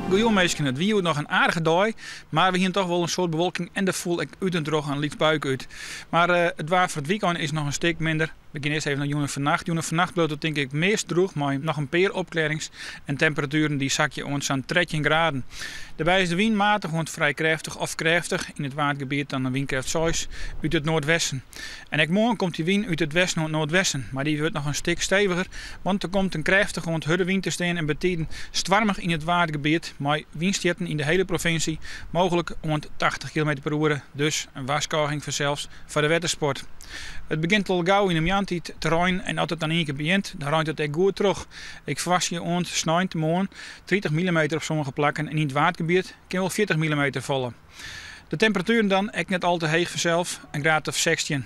Goejûn minsken, it wie hjoed noch in aardige dei, mar we hiene toch wol in soad bewolking en der foel ek út en troch in lyts buike út. Mar it waar foar it wykein is noch in stik minder. We gean earst even nei jûn en fannacht. Jûn en fannacht bliuwt it tink ik meast drûch mei noch in pear opklearrings en temperatueren dy sakje oant sa'n 13 graden. Dêrby is de wyn matich oant frij krêftich of krêftich, yn it Waadgebiet dan in wynkrêft 6 út it noardwesten. En ek moarn komt dy wyn út it westen oant noardwesten, mar dy wurdt noch in stik steviger, want der komt in krêftige oant hurde wyn te stean en betiden stoarmich yn it Waadgebiet mei wynstjitten yn de hiele provinsje, mooglik oant 80 kilometer per oere, dus in warskôging fansels foar de wettersport. It begjint al gau yn de moarntiid te reinen en as it dan ienkear begjint, dan reint it ek goed troch. Ik ferwachtsje oant sneintemoarn 30 millimeter op sommige plakken en yn it Waadgebiet kin wol 40 millimeter falle. De temperatueren dan ek net al te heech fansels, in graad of 16.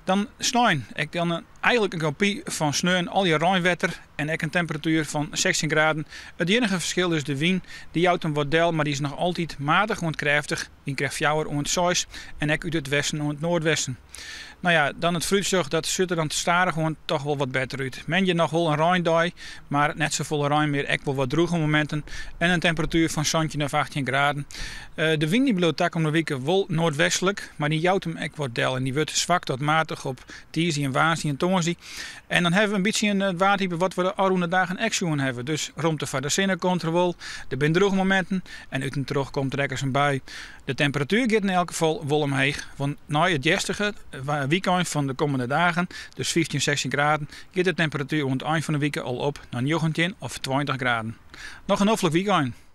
Dan snein, ek dan eigenlik in kopy fan sneon, allegear reinwetter en ek in temperatuer fan 16 graden. It iennige ferskil is de wyn, dy jout him wat del, mar dy is noch altyd matich oant krêftich, wynkrêft 4 oant 6 en ek út it westen oant noardwesten. No ja, dan it foarútsjoch, dat sjocht der dan stadichoan toch wol wat better út. Moandei noch wol in reindei, mar net safolle rein mear, ek wol wat drûge mominten en in temperatuer fan 17 of 18 graden. De wyn dy bliuwt takommende wike wol noardwestlik, mar dy jout him ek wat del en dy wurdt swak tot matich op tiisdei en woansdei en tongersdei. En dan hawwe we in bytsje in waartype wat we de ôfrûne dagen ek sjoen hawwe. Dus romte foar de sinne komt der wol, der binne drûge mominten en út en troch komt der ek ris in bui. De temperatuer giet yn elk gefal wol omheech, want nei it hjerstige wykein fan de kommende dagen, dus 15, 16 graden, giet de temperatuer oan it ein fan de wike al op nei 19 of 20 graden. Noch in noflik wykein!